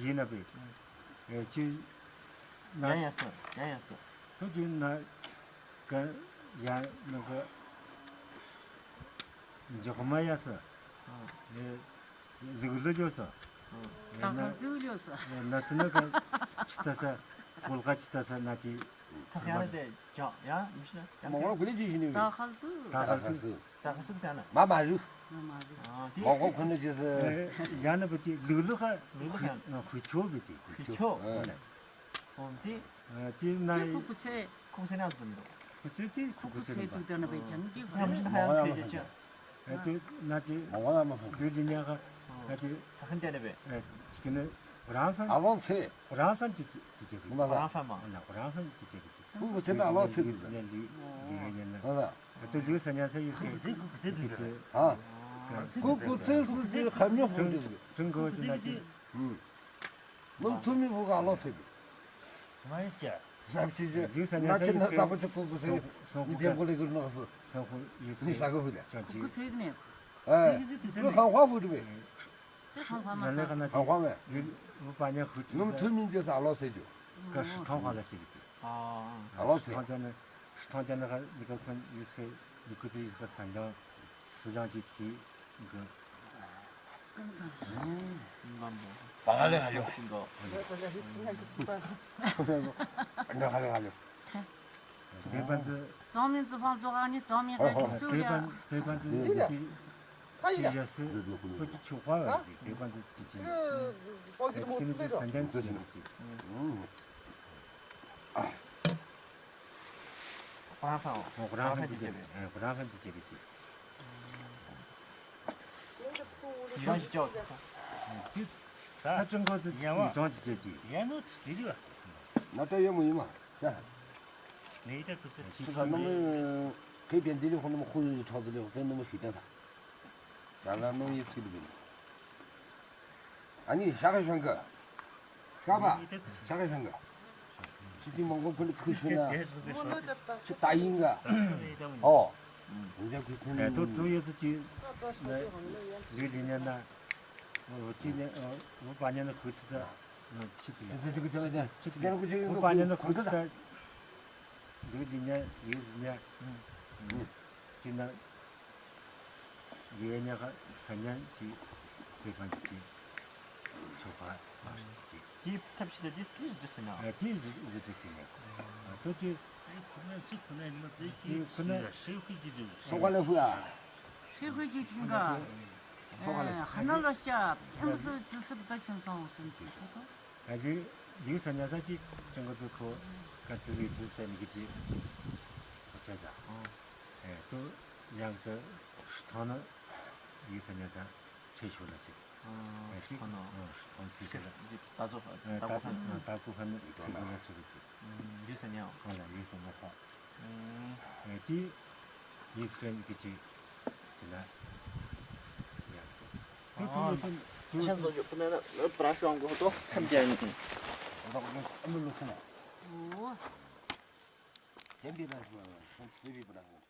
ཡིན་ན་བི། ཨེ་ཅི་ན་ཡ་ཡ་སི་ཡ་ཡ་སི་ཏོ་ཅི་ན་ག་ཡ་ན་ག་འཇོག་མ་ཡ་སི། ཨེ་ལུག་ལུག་ཡོད་སོ། ད་ཁ་ཙུག་ཡོད་སོ། ན་སི་ན་ག་ཅི་ཏ་ས་གོལ་ག་ཅི་ཏ་ས་ན་ཏི། ད་ཁ་ནི་ཏེ་ཇ་ཡ་མི་ཤི་ན་ཡ་མོ་གོ་ལི་ཇི་ཤི་ནི་ད་ཁ་ཙུག་ད་ཁ་ཙུག་ད་ཁ་ཙུག་ཟེར་ན་མ་མ་རུ། མ་མ་རུ། མོ་གོ་ཁོ་ནི་ཇི་ཟེར། ཡ་ན་བི་ཏི་ལུག་ལུག་ག་ལུག་ལུག་ཡ་ཁུ་ཆོ་བི་ཏི་ཁུ་ཆོ། ཨོ་ཏི། ཨ་ཏི་ན་ཏི་ཁུ་ཁུ་ཚེ། ཁུ་ཁུ་ཚེ་ན་ཟུམ་དོ། ཁུ་ཚེ་ཏི་ཁུ་ཁུ་ཚེ་དུག་ཏ་ན་བེ་ཅང་ཏི་ཁུ་ཁུ་ཚེ་ན་ཡང་ཁེ་ཅེ་ཅེ། ཨ་ཏི་ན་ཏི་ལུ་ལི་ཉ་ག་ཨ་ཏི་ཁ་ཁན་ཏེ་ན་བེ། ཨ་ཏི་ཀི་ནི་རང་ཧྥན་ཨ་ལོང་ཚེ་རང་ཧྥན་ཏི་ཅི་ཅི་ཅེ་གི། རང་ཧྥན་མ་ན་རང་ཧྥན་ཏི་ཅེ་གི་ཏི། ཁུ་ཁུ་ཚེ་ན་ཨ་ལོང་ཚེ་ཏི་ཟེར། ལུ་ལི་ཉ་ན་ཨ་ཏི་ལུ་ས་ཉ་ས་ཡི་ཁེ་ཏི་ཁུ་ཁུ་ཚེ་ཏི་ཅེ། ཨ་ཁུ་ཁུ་ཚེ་སུ་ཅེ་ཁ་མྱོ་ཁུ་ཏི་ཀྲུང་ཀྲུང་གོ་ཅི་ན་ཅི། ནུབ་ཐུ་མི་བུ་ག་ལོ་ཚེ་དུ། མ་ཡི་ཅ། ནབ་ཅི་ཅི། ཇིག་ས་ཉ་ན་ཅི་ན་ད་པ་ཅི་ཕུ་ཕུ་ཚེ། ནི་བེམ་པོ་ལེ་གུར་ནོ་ཕུ། སང་ཕུ་ཡི་ཚེ། ནི་ས་གོ་ཕུ་ལེ། ཅང་ཅི། ཁུ་ཚེ་ནི། ཨེ། ཁུ་ཁང་ཁ་ཕུ་དུ་བེ། ཁང་ཁ་མ་ན་ལེ་ཁ་ན་ཅི། ཁང་ཁ་བེ། ཡུ་བུ་པ་ཉ་ཁུ་ཚེ། ནུབ་ཐུ་མི་ཅི་ས་ལོ་ཚེ་དུ། ཀ་ཧྲི་ཐང་ཁ་ལ་ཅི་གི་དུ། ཨ་ལོ་ཚེ། ཐང་ཅན་ནི་ཧྲི་ཐང་ཅན་ནི་ཁ་ནི་ཀ་ཁོན་ཡི་ཚེ་ནི་ཀུ་ཏི་ཡི་ཚེ་ཁ་སན་ཅང་སི་ཅང་ཅི་ཐི་གི། བ་ག་ལེ་ག་ལེ། བ་ག་ལེ་ག་ལེ། བེ་པན་ཙི། ཙོང་མིན་ཙི་ཕང་ཙོ་ག་ནི་ཙོང་མིན་ག་ནི་ཙུ་ཡ། བེ་པན་ཙི་ཡ་སི་ཁོ་ཅི་ཆོག་པ་བེ་པན་ཙི་ཅི་ཅི། ཁི་ནི་ཅི་སན་ཅན་ཅི་ཅི། ཁོ་རང་ཧྥན་ཨོ། ཁོ་རང་ཧྥན་ཏི་ཅེ་གི་ཏི། ཁོ་རང་ཧྥན་ཏི་ཅེ་གི་ཏི། ཡང་ཞིག་ཅོ། ཏི། ད་ཅང་གོ་ཙི་ཡང་བ། ཡང་ཅི་ཅེ་ཏི། ཡང་ནོ་ཅི་ཏི་རི་བ། ན་ཏ་ཡོ་མོ་ཡོ་མ། ད། ནི་ཏ་ཁུ་ཚེ་ཏི་ས་ནོ་མི། ཁེ་བེན་ཏི་ལི་ཁོ་ནོ་མ་ཁུ་ཡོ་ཅོ་ཏི་ལི་ཁོ་ནོ་མ་ཤི་ཏ་ད། ད་ལ་ནོ་ཡེ་ཚི་ལི་བེན། ཨ་ནི་ཤ་ཁ་ཤང་ག། ཤ་བ། ཤ་ཁ་ཤང་ག། ཅི་ཏི་མང་པོ་ཕུལ་ཁུ་ཤི་ན། ཅི་ཏ་ཡིན་ག། ཨོ། འཇའ་ཁུ་ཁུ་ན། ཏོ་ཏོ་ཡེ་ཙི་ཅི། ལུ་ལི་ཉ་ན། འོ་ཅི་ཉ་འོ་པ་ཉ་ན་ཁུ་ཅི་ས། ཅི་ཏི་ཡ། ཅི་ཏི་ཡ། འོ་པ་ཉ་ན་ཁུ་ཅི་ས། ལུ་ལི་ཉ་ལུ་ལི་ཉ། ཅི་ན། ཡེ་ཉ་ཁ་ས་ཉ་ཅི་བེ་པན་ཅི་ཅི་ཆོ་པ་མ་ཤི་ཅི་ཅི། ཏི་ཐབ་ཅི་ཏ་ཏི་ཏི་ཟི་ཏི་སི་ཉ། ཨ་ཏི་ཟི་ཟི་ཏི་སི་ཉ། ཨ་ཏོ་ཅི། ཏི་ཁུ་ན་ཏི་ཁུ་ན་ཏི་ཁུ་ན། ཤེ་ཁུ་ཅི་ཏི། སོ་ག་ལེ་ཧུ་ཨ། ཤེ་ཁུ་ཅི་ཏི་ག། སོ་ག་ལེ། ཧ་ན་ལོ་ཤ་ཕེམ་སུ་ཅི་སུ་ཏ་ཆུན་སོང་སུན་ཅི་ཏ། ཨ་ལི་ལི་ས་ཉ་ས་ཅི་ཅང་ག་ཙི་ཁོ་ག་ཙི་ཟི་ཙི་ཏ་ནི་གི་ཅི་ཁོ་ཆ་ས། ཨེ་ཏོ་ཡང་ས་ཧྲི་ཐང་ནི་ཡི་ས་ཉ་ས་ཚེ་ཤོ་ལ་ཅི། ཨེ་ཧྲི་ཐང་ནི་ཧྲི་ཐང་ཚེ་ཤོ་ལ། ད་ཙོ་ད་ཙོ་ཧན་ད་ཀོ་ཧན་ཚེ་ཤོ་ལ་ཅི་གི་ཅི། ཡི་ས་ཉ་ཧོ་ལ་ཡི་ས་ཉ་ཧོ། ཨེ་ཏི་ཡི་ས་ཁན་གི་ཅི་ཅི་ན་ཡང་ས། ཏུ་ཏུ་ཏུ་ཏུ་ཤན་ཙོ་ཇོ་པུ་ནེ་ན་པྲ་ཤོང་གོ་ཏོ་ཐམ་ཅན་ནི་ཏུ། ཨ་ལོ་ལོ་ཁན། ཨོ། ཏེམ་པི་པྲ་ཤོང་ཏེམ་པི་པྲ་ཤོང་།